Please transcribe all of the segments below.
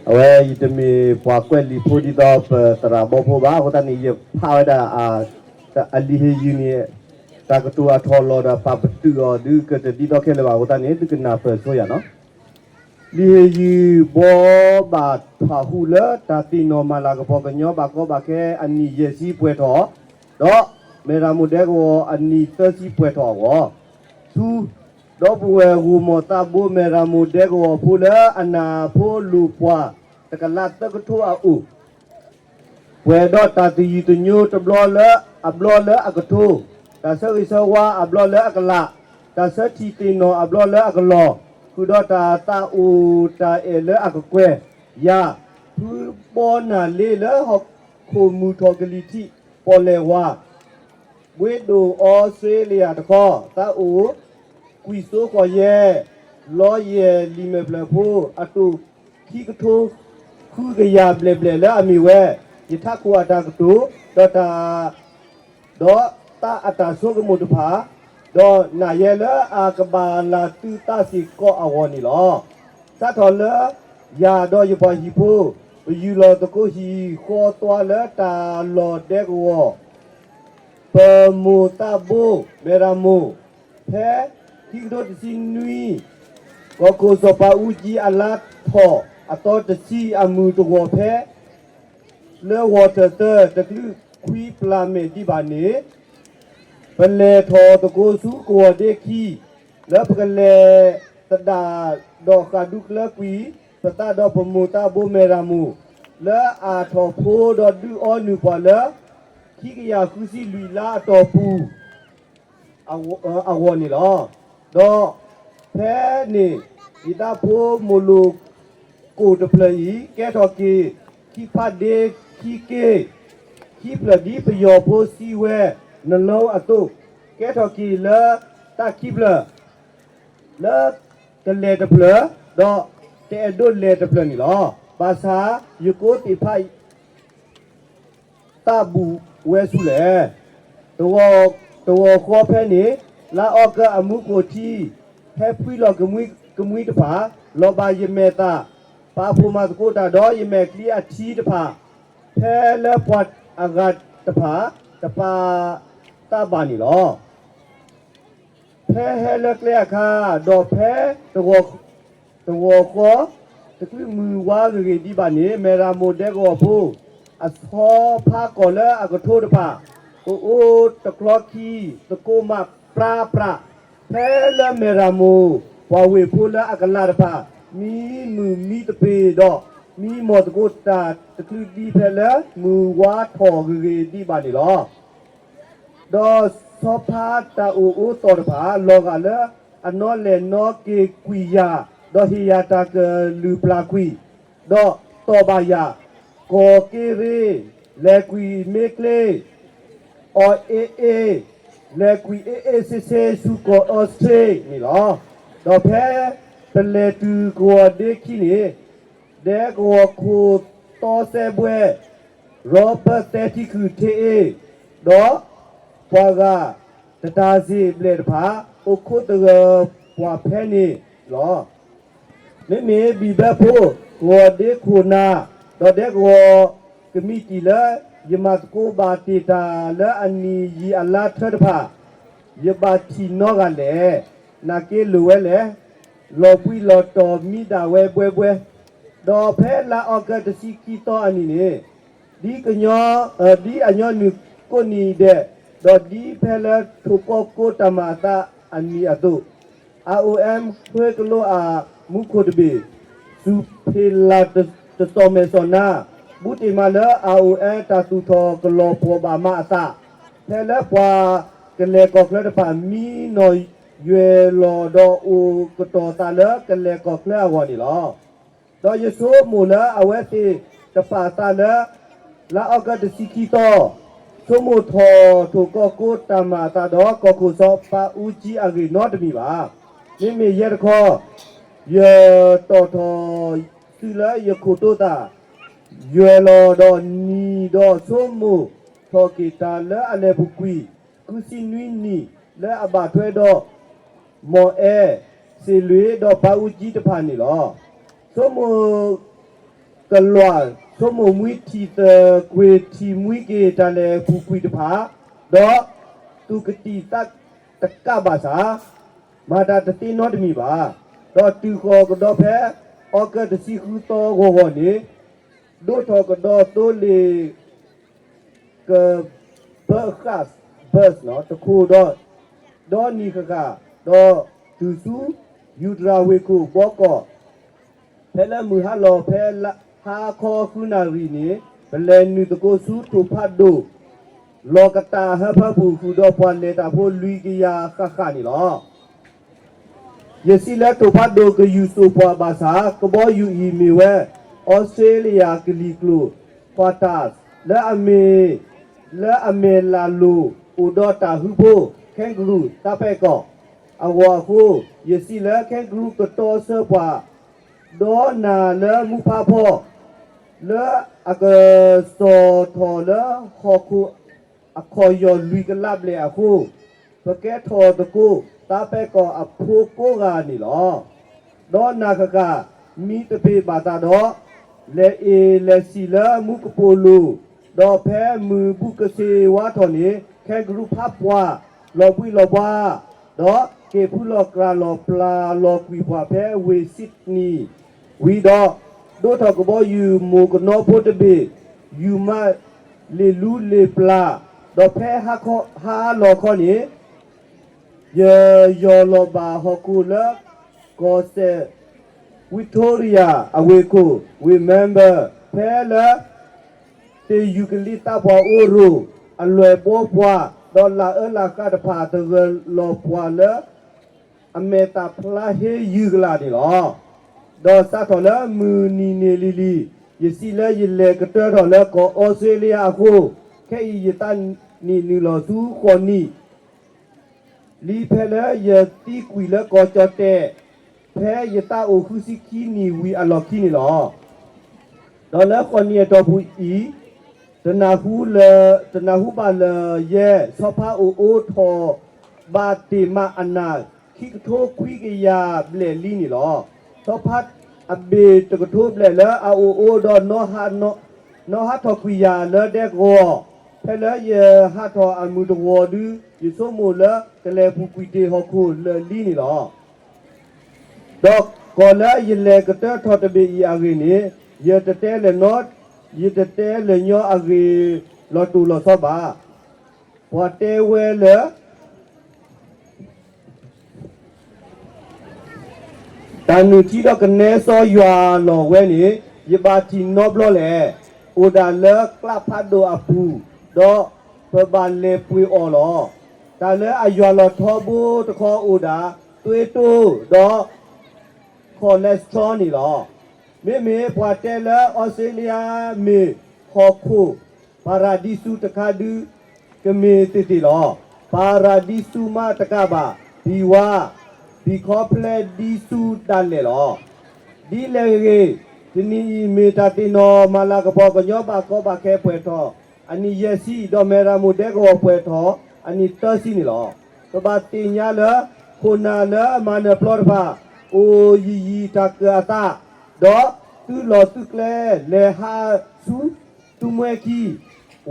အဝဲယတမ့ၢ်ပှၤကွဲးလံာ်ဖိဒ်သိးပသရၣ်ဘီဖိဘၣ်. အဃိသတးန့ၣ် ယဖးဝဲဒၣ် အလံာ်ဟ့ၣ်ယုၢ်န့ၣ် တၢ်ကတိၤအထီၣ်လီၤဒီး ပာ်ပတုာ်အီၤ ဒုးကတၢၢ်ဒ်သိးခဲလၢာ်ဘၣ်. အဃိသတးန့ၣ် သုကနၢ်ပၢၢ်ဆိယၤနီၤ. လံာ်ဟ့ၣ်ယုၢ်ဘီဘၣ်ထွးဟူးလၢ တၢ်သ့ၣ်နီၣ်မၤလၤကပီၤကညီဘၣ်ကီဘၣ်ခဲ အနံၣ်ယဲၢ်ဆံပှဲၤထီၣ်, ဒီးမဲၢ်ရမိၢ်ဒဲကဝီၤအနံၣ်သၢဆံပှဲၤထီၣ်အဂီၢ်, ဆူ ဒီပုၢ်ဝဲၢ်ဂိၢ်မီၢ်သးဘိ မဲၢ်ရမိၢ်ဒဲကဝီၤဖိလၢ အနၢ်ဖိလိာ်ပှၢ် တကလးသၢကထိအအိၣ် ပှဲၤဒီးတၢ်သယုၢ်သညိတဘျီလၢ အဘျီလၢအကထိ, တၢ်ဆၢဂ့ၤဆၢဝါအဘျီလၢအကလး, တၢ်ဆၢထံၣ်သ့ၣ်နီၣ်အဘျီလၢအကလီၢ်, ဃုာ်ဒီးတၢ်သးအိၣ်တၢ်အဲၣ်လၢအကကွဲၢ်, ယၤ ဖုဘီနၢ်လ့လၢဟီၣ်ခိၣ်မုၢ်ထီၣ်ကလံၤထံး ပီၣ်လဲၣ်ဝါ ဘှ့ဒိၣ်အီစထြ့လယါတခီ, သးအိၣ် ကွံာ်စိဃီၣ်ယဲၢ်, လီယဲၢ်လံာ်မဲာ်ဖျၢၣ်ဖိ, အတိၢ်ခံကထိဃုကယၤဘျဲၣ်ဘျဲၣ်လၢအမ့ၢ်ဝဲ ယထးခိၣ်အတၢ်ကတိၤ, ဒီးတၢ် ဒီးသးအတၢ်ဆိကမိၣ်တဖၣ်, ဒီးနာ်ယဲလၢအကဘၣ်လၢသုသးစ့ၢ်ကီးအဂီၢ်န့ၣ်လီၤ. စးထီၣ်လၢ ယၤဒီးယပှၤဟံၣ်ဖိ ပယူၢ်လီၤသကိးဟံၣ်ဃီသွါလၢတၢ်လီၢ်ဒဲကဝီၤ ပမိၢ်သးဘိ မဲၢ်ရမိၢ် ဖဲခံကထိတဆံနွံ ကီၢ်ခိၣ်စီၤပၤအူကၠံအလါထီၣ်အသီတဆံအမုၢ်တဂီၤဖဲ လၢဂီၤထၢၣ်သၢ တချုးခွံပျၢ်မဲာ်ဒံးဘၣ်န့ၣ် ပလဲၤထီၣ်သကိးဆူကဝီၤဒ့ခံ လၢပကလဲၤသဒၣ်ဒီးဃးဒူကျၢၤကွံာ် ပသးဒီးပမိၢ်သးဘိမဲၢ်ရမိၢ် လၢအထီၣ်ဖိဒီးဒုးအီနုၢ်ပှၤလၢ ခံကယၤဃုဆံလွံၢ်လါအတီၢ်ပူၤ အဂီၢ်န့ၣ်လီၤ. ဒီးဖဲန့ၣ် ဒံသးဖိမိၢ်လိၣ်ကိၣ်တဖျၢၣ်အံၤ ကဲထီၣ်က့ၤ ခံဖးဒ့ခံက့ ခံဖျၢၣ်ဒ်ပယီၤဖိစံးဝဲ နလီအသိး, ကဲထီၣ်က့ၤလၢတၢ်ခံဖျၢၣ် လၢကလဲၤတဖျၢၣ် ဒီးတအဲၣ်ဒိးလဲၤတဖျၢၣ်န့ၣ်လီၤ. ဘၣ်ဆၣ်ယကိးသ့ၣ်တဖၣ် သးဘူၣ်ဝဲဆူလဲၣ်. တဂီၤဃီဖဲန့ၣ် လါအီကူးအမူခိၣ်ထံ ဟဲဖှံလီၤကမှံတဖၣ် လီၤဘၣ်ယမဲာ်သၣ် ပာ်ဖှိၣ်မၤသကိးတၢ်ဒီးယမဲာ်ချံအထံတဖၣ် ဖဲလၢပှၤအဂၤတဖၣ် တပာ်သးဘၣ်န့ၣ်လီၤ. ဖဲဟဲလၢကျဲအခါ ဒီးဖဲတဂီၤဃီ တချုးမုၢ်ဝါဂ့ၤဂ့ၤဒံးဘၣ်န့ၣ် မဲၢ်ရမိၢ်ဒဲကဝီၤဖိ အဆီဖါကီၢ်လၢအကထိတဖၣ် ကအိၣ်တကျီခံ သကိးမးပြးပြး ဖဲလၢမဲၢ်ရမိၢ် ပှၤဝ့ၢ်ဖိလၢအကလးတဖၣ် မံမုာ်မံသပ့ၤဒီး မံမီၢ်သကိးတၢ်တချုးဒံးဖဲလၢမုၢ်ဝါထီၣ်ဂ့ၤဂ့ၤဒံးဘၣ်န့ၣ်လီၤ. ဒီးဆီဖါတၢ်အိၣ်အိသီၣ်တဖၣ် လီၤဂာ်လၢအနီလဲၢ်နီက့ၤကွံာ်ယၤ, ဒီးဟ့ၣ်ယၤတၢ်ကလုၢ်ပျၢ်ကွံာ်, ဒီးတီၢ်ဘၣ်ယၤ, ကီၢ်က့ရ့, လဲၤကွံာ်မ့ၢ်ကျ့, အီၣ်အ့အ့, လဲၤကွံာ်အ့အ့ဆ့ဆ့ဆူကီၢ်အီစထြ့န့ၣ်လီၤ. ဒီးဖဲပလဲၤတုၤကဝီၤဒ့ခံန့ၣ် ဒဲကဝီၤခိၣ်တီစဲဘှဲ ရီဘၢၣ်သဲထံခုၣ်ထ့အ့ ဒီးပှၤဂၤတတၢ်စ့ၣ်ဘျဲၣ်တဖၣ် အိၣ်ခိးသဂၢၢ်ပှၤဖဲန့ၣ်လီၤ. မ့မ့ၢ်ဘံၣ်ဘၢဖိ ကဝီၤဒ့ခိၣ်နၢ် ဒီးဒဲကဝီၤကမံးတံာ်လၢ ယမၤသကိးဘၣ်တ့ၢ်တၢ်လၢအနံၣ်ယံာ်အလါထၢတဖၣ် ယဘၣ်ထံၣ်နီတဂၤလဲၣ်, နာ်က့လိာ်ဝဲလဲၣ်, လီၤပှံၢ်လီၤတီၤမံဒၣ်ဝဲဘှဲဘှဲ, ဒီးဖဲလါအီကူးတဆံခံသီအနံၤန့ၣ် ဒ်ကညီ, ဒ်အညီနုၢ်ကိးနံၤဒဲး, ဒီးဒ်ဖဲလၢထိၣ်ကီၢ်ကိးတၢ်မၤအသးအနံၤအသိး, အအိၣ်အဲ ဃ့ကလိအမူခိၣ်တဘ့ၣ်, စူၢ်ဖ့ၣ်လၣ်တစီၣ်မဲာ်စီၣ်နါ, ဘူးတ့ၢ်မးလၢအအိၣ်အဲ တၢ်သူၣ်ထီၣ်ကလီၤပှီၢ်ဘၣ်မးအသး, ဖဲလၢပှၤကလဲၤကီၢ်ချၢတဖၣ် မံနီၣ်ယွဲၢ်လီၤဒီးအိၣ်ကတီၤသးလၢကလဲၤကီၢ်ချၢအဂီၢ်န့ၣ်လီၤ. ဒီးယဆိကမိၣ်လၢအဝဲသ့ၣ်တပာ်သးလၢ လါအီကူးတဆံခံသီ, ဆိကမိၣ်ထီၣ်ထိၣ်ကီၢ်ကိးတၢ်မၤအသးဒီး ကီၢ်ခိၣ်စီၤပၤအူကၠံအဂ့ၢ်နီတမံၤဘၣ်. မ့မ့ၢ်ယဲတခီ, ယတီၣ်ထီၣ်သုလၢယခိၣ်တိသး, ယွဲၢ်လီၤဒီးနံၤဒီး ဆိကမိၣ်ထီၣ်က့ၤတၢ်လၢအလဲၤပူၤကွံာ် ဃုဆံနွံနံၣ်လၢအဘၣ်ထွဲဒီး မီၣ်အဲၣ်, စ့ၣ်လွ့း ဒီးပၤအူကၠံတဖၣ်န့ၣ်လီၤ. ဆိကမိၣ် ကလွးဆိကမိၣ်မှံထံသကွ့ၤထံမှံက့ၤတၢ်လဲၤပူၤကွံာ်တဖၣ်, ဒီးသူၣ်ကတံာ်သးတကးဘၣ်ဆၣ် မၤတၢ်တသ့နီတမံၤဘၣ်. ဒီးတုၤဃီၤကဒီးဖဲ အီကူးတဆံဃုသီဂီၤဂီၤန့ၣ် ဒိးထီၣ်ကဒီးသိလ့ၣ် ကဘၢဃာ် bus တခိၣ်ဒီး ဒီနံၤဃၣ်ဃၣ် ဒီးတုၤဆူ ယူၤတြၤဝ့ၢ်ခိၣ်ဘီကီၢ် ဖဲလၢမုၢ်ဟါလီၤဖဲဟါခီဃုနၣ်ရံၣ်န့ၣ် ပလဲၤနုာ်သကိးဆူထိၣ်ဖးဒိၣ် လီၢ်ကတၢ်ဟၢဖၢပူၤ ဃုာ်ဒီးပှၤလဲၤတၢ်ဖိလွံၢ်ကယၤဃၣ်ဃၣ်န့ၣ်လီၤ. ယစံးလၢထိၣ်ဖးဒိၣ်ကယူၢ်စိာ်ပှၤဘၣ်ဆၣ် ကဘီယူၤအံၤမ့ၢ်ဝဲ အီစထြ့လယါကလံၤကျိာ် Qantas လၢအမ့ၢ် လၢအမဲာ်လၤလိာ်အိၣ်ဒီးတၢ်ဟုဖိ Kangaroo သးပဲကီၢ် အဂီၢ်အဃိ ယစံးလၢ Kangaroo ကတီဆၢပှၤ ဒီးနၤလၢမူဖးဖီ လၢအကစီၣ်ထီၣ်လၢဟီၣ်ခိၣ်အခီၣ်ယီၢ်လွံၢ်ကလးဘျဲၣ်အဃိ ပကဲထီၣ်သကိးသးပဲကီၢ်အဖိကိးဂၤန့ၣ်လီၤ. ဒီးနၤဃၣ်ဃၣ် မံတပ့ၤဘၣ်သးဒီး လဲၤအ့ၣ်လဲၤဆံးလၢမူကပိာ်လိၤ, ဒီးဖဲမုၢ်ဘူးကဆ့ဝါထီၣ်န့ၣ် Kangaroo ဖးပှၤ လီၤဘှံးလီၤဘှါ ဒီးက့ၤဖုလီၤကြၢ်လီၤပျၢ်လီၤကွံာ်ပှၤဖဲဝ့ၢ် Sydney ဝံၤဒီး ဒိးထီၣ်ကဘီယူၤမိၢ်ကနီဖိတဘ့ၣ် ယူၤမးလ့ၣ်လူလ့ၣ်ပျၢ်, ဒီးဖဲဟါလီၤခီန့ၣ် ယယီၢ်လီၤဘၣ်ဟီၣ်ခိၣ်လၢ ကီၢ်စဲၣ် Victoria အဝ့ၢ်ခိၣ် ဝ့ၢ် Melbourne ဖဲလၢ တယူၤကလံၤသးပှၢ်အိၣ်ရိၣ် အလွဲၢ်ဘီပှၤ ဒီးလၢအၢလၢဃာ်တဖၣ်သဂၢၢ်လီၤပှၤလၢ အမဲာ်သၣ်ဖျါဟ့ယုၢ်ကလာ်န့ၣ်လီၤ. ဒီးစးထီၣ်လၢမုၢ်နံၤန့ၣ်လံၤလံၤ ယစံးလၢယလဲၤကတၢၢ်ထီၣ်လၢကီၢ်အီစထြ့လယါအဃိ ခဲအံၤယသးနံၣ်နုာ်လီၤဆူဃိးနံၣ် လံဖဲလၢယသံကွံာ်လၢကီၢ်ကၠီၣ်တဲၣ် ဖဲယသးအိၣ်ဃုဆံခံနံၣ်ဝံၤအလီၢ်ခံန့ၣ်လီၤ. ဒီးလၢဃိးနံၣ်အတီၢ်ပူၤအံၤ တနၢ်ဟူလၢ တနၢ်ဟူဘၣ်လၢယဲ ဆီဖါအိၣ်အိးထီၣ်ဘၣ်တ့ၢ်မးအနၢ် ခံကထိခွံကယၤဘျဲၣ်လံန့ၣ်လီၤ. ဆီဖါအဘ့ၣ်တကထိဘျဲၣ်လၢအအိၣ်အိးဒီး နီၢ်ဟးထီၣ်ကွံာ်ယၤလၢဒဲကဝီၤ ဖဲလၢယဟးထီၣ်အမုၢ်တဂီၤဒု ယဆိကမိၣ်လၢကလဲၤပူၤကွံာ်တ့ၢ်ဟီၣ်ခိၣ်လၢာ်လံန့ၣ်လီၤ. ဒီးကီၢ်လၢယလဲၤကတၢၢ်ထီၣ်တဘ့ၣ်အံၤအဂ့ၢ်န့ၣ် ယတတဲလၢ ယတတဲလၢညီအဂ့ၢ်လီၤတိၢ်လီၤဆီဘၣ်. ပှၤတဲဝဲလၢ တၢ်နုၢ်ထံဒီးကနဲစီယွၤလီၤဝဲန့ၣ် ယဘၣ်ထံၣ်နီတဘျီလဲၣ်. အိၣ်ဒၣ်လၢကျးဖးဒိၣ်အပူၤ ဒီးပဘၣ်လဲၤပှ့ၤအီၤလီၤ. တၢ်လၢအယွၤလီၤထီဘိတခီအိၣ်ဒၣ် သွ့တိ ဒီး cholesterol န့ၣ်လီၤ. မ့မ့ၢ်ပှၤတဲလၢအီစထြ့လယါမ့ၢ်ဟီၣ်ခိၣ် ပၤရၤဒံစူးတခါဒု ကမ့ၢ်သ့ၣ်သ့ၣ်လီၤ. ပၤရၤဒံစူးမးတကးဘၣ် ဘံၣ်ဝါ ဘံၣ်ခီဖျဲးဒံစူးဒၣ်လဲာ်လီၤ. ဒ်လဲၣ်ဂ့ၤဂ့ၤ တနံၤအံၤမ့ၢ်တၢ်သ့ၣ်နီၣ်မၤလၤကပီၤ ကညီဘၣ်ကီဘၣ်ခဲပှဲၤထီၣ်အနံၣ်ယဲၢ်ဆံ ဒီးမဲၢ်ရမိၢ်ဒဲကဝီၤပှဲၤထီၣ်အနံၣ်သၢဆံန့ၣ်လီၤ. ပဘၣ်သ့ၣ်ညါလၢ ခိၣ်နၢ်လၢမၤနၢၤပျီတဖၣ် အိၣ်ယံာ်ယံာ်တၢ်ကၢၣ်အသး ဒီးသုလီၢ်သုကျဲလဲၤဟးဆူ သူမှဲခံ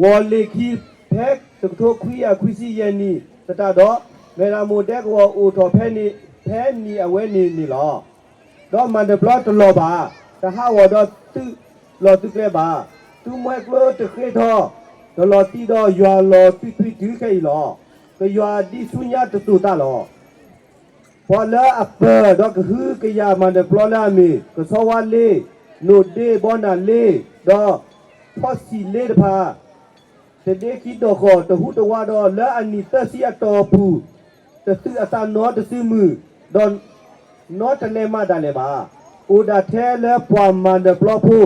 ဝီၤလ့ၤခံ ဖဲတကထိခွံကယၤခွံဆံယဲၢ်နံၣ်သတးဒီး မဲၢ်ရမိၢ်ဒဲကဝီၤအိၣ်ထီၣ်ဖဲန့ၣ် ဖဲနံၣ်အဝဲန့ၣ်န့ၣ်လီၤ. ဒီးမၤနၢၤပျီတလီၢ်ဘၣ် တဟးဂီၤဒီးသုလီၢ်သုကျဲဘၣ်. သူမှဲကျိတဃ့ထီၣ် တလီၤတံၢ်ဒီးယွၤလီၤသွံၣ်သွံၣ်တုၤခဲအံၤလီၤ. ကယွၤဒံဆူညါတသိၣ်သးလီၤ. ပှၤလၢအပၢၢ်ဒီးကဟုကယာ်မၤနၢၤပျီလၢအမ့ၢ် ကဆီဝါလ့, နိၣ်ဒ့ဘီနၢ်လ့, ဒီးဖီၣ်စံၣ်လ့တဖၣ် တဒ့ခံဒီၣ်ဃီၣ်တဟူးတဝးဒီး လၢအနံၣ်သၢဆံအတီၢ်ပူၤ တသုးအသးနီတစုမုၢ်, ဒီးနီတလဲးမးဒၣ်လဲာ်ဘၣ်. အိၣ်ဒၣ်ထဲလၢပှၤမၤနၢၤပျီဖိ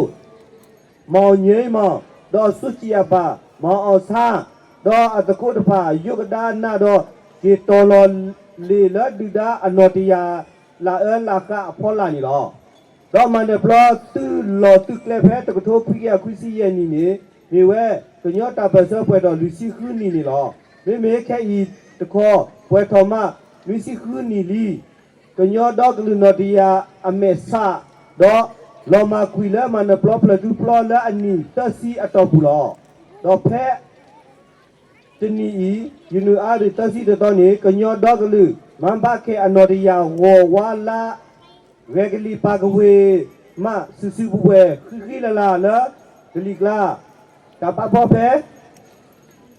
မီၣ်ငြိမ်းမောင်, ဒီးစူးကံၣ်အပၢ် မီၣ်အီၣ်ဆန်း, ဒီးအသကိးတဖၣ် ယိးကဒါနးဒီး က့ၤတီၤလီၤလ့ၣ်လၢဒုၣ်ဒါအနီၢ်တယၢ် လၢအၢလၢဃာ်အဖီလာ်န့ၣ်လီၤ. ဒီးမၤနၢၤပျီသုလီၢ်သုကျဲဖဲတကထိခွံကယၤခွံဆံယဲၢ်နံၣ်န့ၣ် မ့ၢ်ဝဲ ကညီတၢ်ပၢၢ်ဆၢပှဲၤထီၣ်လွံၢ်ဆံဃုနံၣ်န့ၣ်လီၤ. မ့မ့ၢ်ခဲအံၤတခီ ပှဲၤထီၣ်မး နွံဆံဃုနံၣ်လံ. ကညီဒီကလုာ်နီၢ်တယၢ်အမဲာ်ဆှး ဒီး လီၤမၢ်ကွံာ်လၢမၤနၢၤပျီဖျၢၣ်ထူပျီလၢအနံၣ်သၢဆံအတီၢ်ပူၤလီၤ. ဒီးဖဲတနံၤအံၤ ယနူၤအါရံၤသၢဆံတသီန့ၣ် ကညီဒီကလုာ် မါဘၣ်ခဲၣ်အနီၢ်တယၢ်ဂီၤဝါလါ ဂဲၤကလံၤပာ်ကဝ့ၤမး စုာ်စုာ်ပှဲၤပှဲၤ ဃံဃံလၤလၤလၢကလံၤကျါ တၢ်ပာ်ဖီဖဲ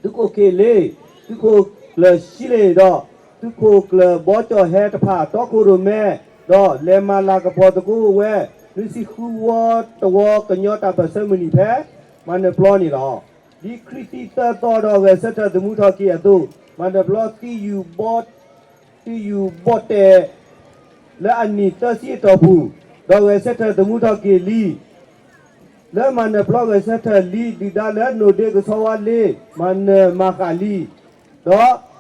သုးခိၣ်က့ၤလ့, သုးခိၣ်ကျၢၢ်ဆံလ့ၤဒီး သုးခိၣ်ကျၢၢ်ဘီကၠီၣ်ဟဲတဖၣ် တီခိၣ်ရိၣ်မဲ ဒီးလဲၤမၤလၤကပီၤသကိးဝဲ နွံဆံဃုဝီတဝီကညီတၢ်ပၢၢ်ဆၢမုၢ်နံၤဖဲ မၤနၢၤပျီန့ၣ်လီၤ. ဒ်ခရံာ်သံသၢသီဒီးဂဲၤဆၢထၢၣ်သမူထီၣ်က့ၤအသိး မၤနၢၤပျီသံယုၢ်ဘီ သံယုၢ်ဘီၣ်တဲာ် လၢအနံၣ်သၢဆံအတီၢ်ပူၤ, ဒီးဂဲၤဆၢထၢၣ်သမူထီၣ်က့ၤလံ လၢမၤနၢၤပျီဂဲၤဆၢထၢၣ်လံ ဒုၣ်ဒါလၢနိၣ်ဒ့ကဆီဝါလ့ မၤနၢၤမၤဃၣ်လံ, ဒီး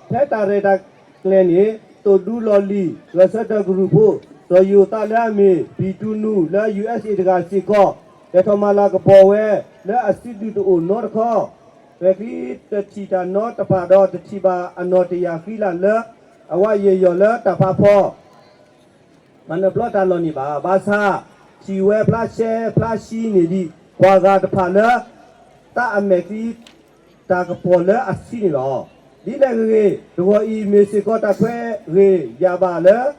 ဖဲတၢ်ရဲၣ်တၢ်ကျဲၤန့ၣ် သိၣ်ဒူလီၢ်လံၤ ဂဲၤဆၢထၢၣ်ကရူၢ်ဖိ စီၤယိၤသးလၢအမ့ၢ် ဘံၣ်တူနူၣ် လၢ ယူႇအၢၣ်စ့ၣ် တဂၤစ့ၢ်ကီး လဲၤထီၣ်မၤလၤကပီၤဝဲ လၢအစုဒုၣ်တအိၣ်နီတခီ, ပှဲၤချံတထံၣ်တၢ်နီတဖၣ်ဒီး တထံၣ်ဘၣ်အနီၢ်တယၢ်ဃံလၤလၢ အဝးယဲၢ်ယီၢ်လၢတၢ်ဖးဖီ မၤနၢၤပျီတၢ်လီၢ်န့ၣ်ဘၣ်. ဘၣ်ဆၣ် ထံၣ်ဝဲဖျါရှဲဖျါရှံန့ၢ်ဒံး ပှၤဂၤတဖၣ်လၢ သးအမဲာ်ချံတၢ်ကပီၤလၢအဆံးန့ၣ်လီၤ. ဒ်လဲၣ်ဂ့ၤဂ့ၤ တဂီၤအံၤမ့ၢ်စ့ၢ်ကီးတၢ်ခွဲးဂ့ၤယာ်ဘၣ်လၢ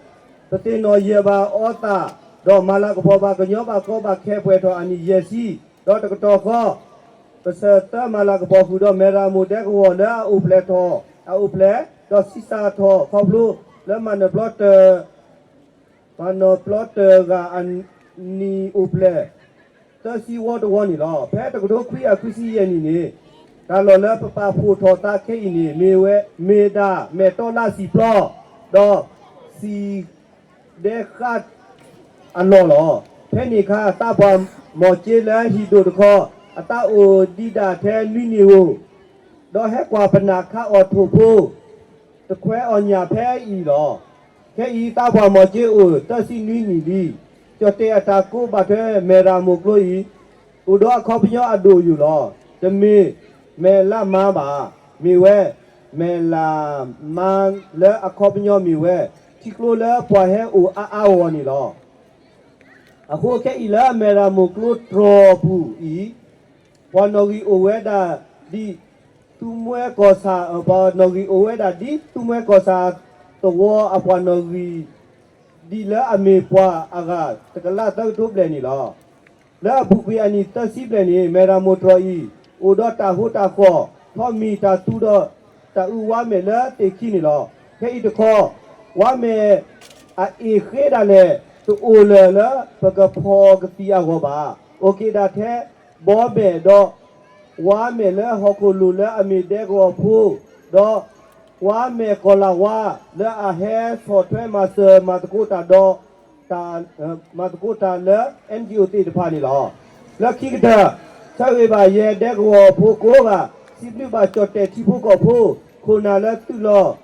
ပသ့ၣ်နီၣ်ယဲၢ်ဘၣ်အီၤသး ဒီးမၤလၤကပီၤဘၣ်ကညီဘၣ်ကီဘၣ်ခဲပှဲၤထီၣ်အနံၣ်ယဲၢ်ဆံ, ဒီးတကတီၢ်ဃီ ပဆၢသၢမၤလၤကပီၤဃုာ်ဒီး မဲၢ်ရမိၢ်ဒဲကဝီၤလၢအအိၣ်ဖျဲၣ်ထီၣ် အအိၣ်ဖျဲၣ် ဒီးဆံးစၢ်ထီၣ်ခီဖျိ လၢမၤနၢၤပျီတၢ် မၤနၢၤပျီတၢ်ဂၤအနံၣ်အိၣ်ဖျဲၣ် သၢဆံဝီတဝီန့ၣ်လီၤ. ဖဲတကထိခွံကယၤခွံဆံယဲၢ်နံၣ်န့ၣ် တၢ်လီၢ်လၢပပာ်ဖှိၣ်ထီၣ်သးခဲအံၤန့ၣ် မ့ၢ်ဝဲ မ့ၢ်ဒၣ်မဲာ်တီလါစံၣ်ပျီ ဒီး စံၣ်ဒဲဃး အလီၢ်လီၤ. ဖဲန့ၣ်အခါ သးပှၢ်မီၢ်ကၠ့လၢဟံၣ်ဒိၣ်တခီ အသးအိၣ်ဒံးဒၣ်ထဲနွံနံၣ်ဧိၤ ဒီးဟဲကွၢ်ပနၢ်ခးအီၣ်ထိၣ်ဖိ တခွဲးအီၣ်ညၣ်ဖဲအံၤလီၤ. ခဲအံၤသးပှၢ်မီၢ်ကၠ့အိၣ်သၢဆံနွံနံၣ်လံ. ကၠီၣ်တဲၣ်အတၢ်ကိးဘၣ်ထွဲမဲၢ်ရမိၢ်ကျိအံၤ အိၣ်ဒီးအခီပညီအဒိၣ်အယိာ်လီၤ. တမ့ၢ်မဲၢ်လးမါဘၣ်, မ့ၢ်ဝဲ မဲၢ်လးမါလၢအခီပညီမ့ၢ်ဝဲ ထံကျိလၢပှၤဟဲအိၣ်အါအါဂီၢ်ဂီၢ်န့ၣ်လီၤ. အဃိခဲအံၤလၢအမဲၢ်ရမိၢ်ကျိတြီၢ်ပူၤအံၤ ပှၤနီၣ်ဂံၢ်အိၣ်ဝဲဒၣ်ဒ် သူမှဲကီၢ်ဆၣ် ပှၤနီၣ်ဂံၢ်အိၣ်ဝဲဒၣ်ဒ်သူမှဲကီၢ်ဆၣ်သဝီအပှၤနီၣ်ဂံၢ် ဒ်လၢအမ့ၢ်ပှၤအဂၤတကလးသၢကထိဘျဲၣ်န့ၣ်လီၤ. လၢအပူၤကွံာ်အနံၣ်သၢဆံဘျဲၣ်န့ၣ် မဲၢ်ရမိၢ်တြီၢ်အံၤ အိၣ်ဒီးတၢ်ဟိတၢ်ဃီၣ် ထီၣ်မံၣ်တၢ်သူဒီးတၢ်အုးဝါမဲာ်လၢသ့ၣ်ခံန့ၣ်လီၤ. ခဲအံၤတခီ ဝါမဲာ်အအ့ၣ်ဃ့ဒၣ်လဲာ် တအိၣ်လၢၤလၢပကဖီၣ်ကသံၣ်အဂီၢ်ဘၣ်. အိၣ်က့ၤဒၣ်ထဲဘီမဲာ်ဒီး ဝါမဲာ်လၢဟီၣ်ခိၣ်လိၤလၢအမ့ၢ်ဒဲကဝီၤဖိ ဒီး ဝါမဲာ်ကီၢ်လၤဝါလၢအဟဲဆီၣ်ထွဲမၤစၢၤမၤသကိးတၢ်ဒီး တၢ် မၤသကိးတၢ်လၢ NGO သ့ၣ်တဖၣ်န့ၣ်လီၤ. လၢခံကတၢၢ် ဆၢဂ့ၤဘၣ်ယဲဒဲကဝီၤဖိကိးဂၤ စံးဘျုးဘၣ်ကၠီၣ်တဲၣ်ထံဖိကီၢ်ဖိ ခိၣ်နၢ်လၢသုးလီၢ်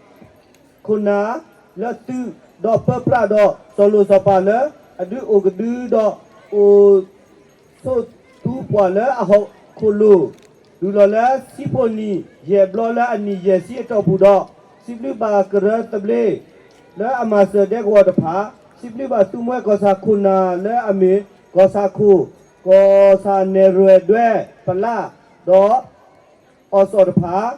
ခိၣ်နၢ်လၢသုး ဒီးပၢပြးဒီး စီၤလိၣ်စီၤပၤလၢ အဒုးအိၣ်ကဒုဒီး အိၣ် ဆိးသူပှၤလၢအဟီၣ်ခိၣ်လိၤ တုၤလီၤလၢဆံဖိနံၣ်ယဲၢ်ဘျီလၢအနံၣ်ယဲၢ်ဆံအတီၢ်ပူၤဒီး စံးဘျုးဘၣ်ကရၢသဘျ့ လၢအမၤစၢၤဒဲကဝီၤတဖၣ်, စံးဘျုးဘၣ်သူမှဲကီၢ်ဆၣ်ခိၣ်နၢ်လၢအမ့ၢ် ကီၢ်ဆၣ်ခိၣ်, ကီၢ်ဆၣ်နဲၣ်ရွဲၣ်ဒွဲၣ်ဖလး, ဒီး အီၣ်စီၣ်တဖၣ်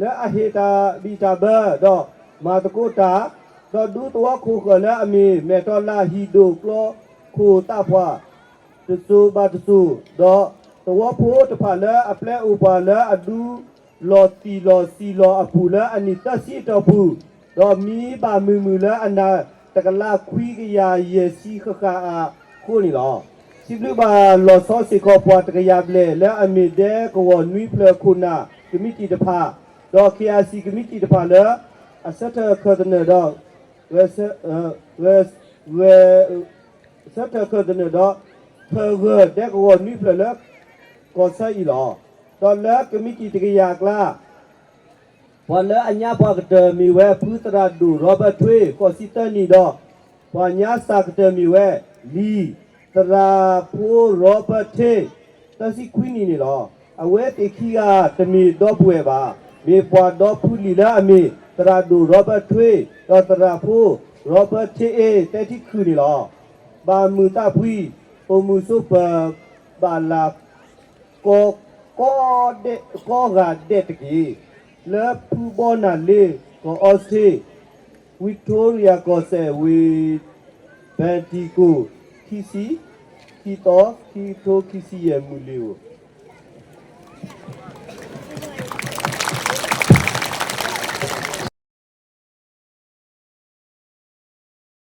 လၢအဟ့ၣ်တၢ်ဘံၣ်တၢ်ဘၢ ဒီးမၤသကိးတၢ်, ဒီးဒူသဝီခိၣ်ဃၢ်လၢအမ့ၢ် မဲာ်တီၢ်လၢ်ဟံၣ်ဒိၣ်ကျီခိၣ်သးပှၢ် တစိၤဘၣ်တစိၤ, ဒီးသဝီဖိတဖၣ်လၢအပျဲအိၣ်ပှၤလၢအဒူလီၢ်သံၣ်လီၢ်စံၣ်လီၢ်အပူၤလၢအနံၣ်သၢဆံအတီၢ်ပူၤ, ဒီးမံဘၣ်မုာ်မုာ်လၢအနၢ်တကလးခွံကယၤယဲၢ်ဆံဃၣ်ဃၣ်အဃိန့ၣ်လီၤ. စံးဘျုးဘၣ်လီၤဆီစ့ၢ်ကီးပှၤတကယၤဘျဲၣ် လၢအမ့ၢ်ဒဲကဝီၤနွံဖျၢၣ်ခိၣ်နၢ်ကမံးတံာ်တဖၣ်, ဒီး KIC ကမံးတံာ်တဖၣ်လၢ အဆၢထၢၣ်ခၢၣ်သနၢၣ်ဒီး ဂဲၤဆၢ ဂဲၤ ဂဲၤ ဆၢထၢၣ်ခၢၣ်သနၢၣ်ဒီး ဖၢဂၢၢ်ဒဲကဝီၤနွံဖျၢၣ်လၢ ကီၢ်ဆၢအံၤလီၤ. ဒီးလၢကမံးတံာ်တကယၤအကျါ ပှၤလၢအညါပှၤကတၢၢ်မ့ၢ်ဝဲ ဖုသရၣ်ဒိၣ် ရီဘၢၣ်ထွ့ ဃိးဆံသၢနံၣ်ဒီး ပှၤညါစၢ်ကတၢၢ်မ့ၢ်ဝဲ လံာ်သရၣ်ဖိ ရီဘၢၣ်ထ့ သၢဆံခွံနံၣ်န့ၣ်လီၤ. အဝဲသ့ၣ်ခံဂၤတမ့ၢ်ဒီပုၢ်ဝဲၢ်ဘၣ်. မ့ၢ်ပှၤဒီဖုလံာ်လၢအမ့ၢ် သရၣ်ဒိၣ် ရီဘၢၣ်ထွ့ ဒီးသရၣ်ဖိ ရီဘၢၣ်ထ့အ့ သဲထံခုၣ်န့ၣ်လီၤ. ဘၣ်မုာ်သးဖှံ အိၣ်မုာ်ဆိးပၢၤ ဘၣ်လၢ ကိးဂၤဒဲးတက့ၢ်. လၢဖုဘီနၢ်လ့ ကီၢ်အီစထြ့ ဝံးထူရံယၤကီၢ်စဲၣ်ဝ့ၢ် ဘၣ်တံၣ်ကိၣ် ခံဆံ ခံသီ ခံကထိခံဆံယဲၢ်မုၢ်လ့ၤဧိၤ